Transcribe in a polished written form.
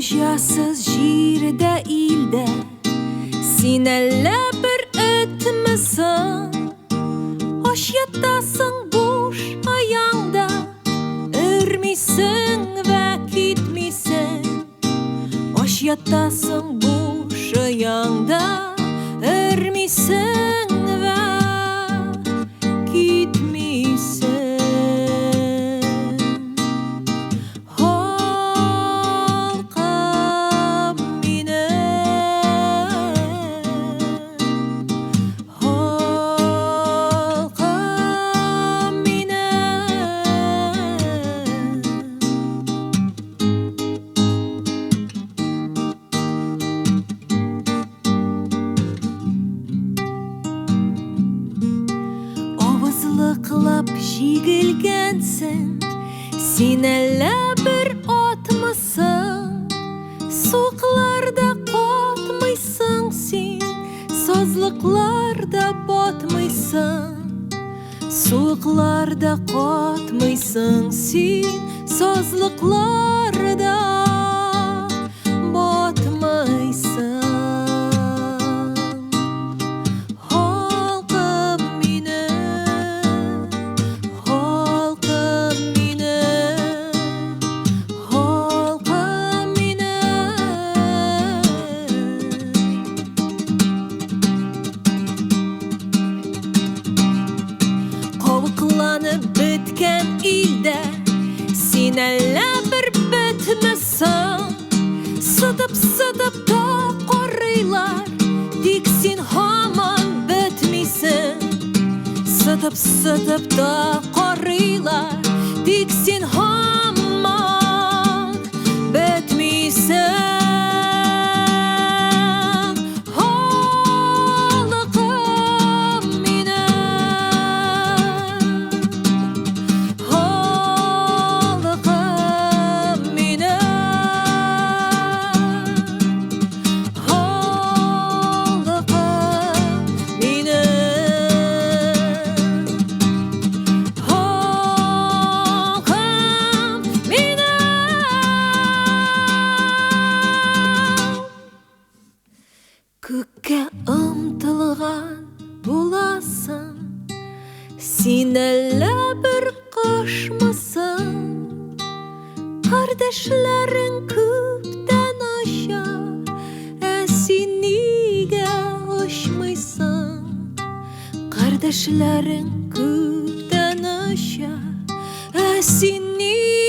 Хуҗасыз җирдә, илдә син әллә бер этме соң? Ач ятасың буш аяңда, өрмисең вә китмисең. Ач ятасың буш аяңда, өрмисең вә китмисең. Халкым минем, халкым минем. Авызлыклап җигелгәнсең, син әллә бер атмысың? Суыкларда катмыйсың син, сазлыкларда батмыйсың. Суыкларда катмыйсың син, сазлыкларда батмыйсың. Халкым минем, халкым минем, халкым минем. Кабыкланып беткән илдә син әллә бер бетмесең? Сытып-сытып та карыйлар, тик син һаман бетмисең. Сытып-сытып та карыйлар, тик син һаман бетмисең. Халкым минем, халкым минем, халкым минем, халкым минем. Күккә омтылган буласың, син әллә бер кошмысың? Кардәшләрең күптән оча, ә син нигә очмыйсың? Кардәшләрең күптән оча, ә син нигә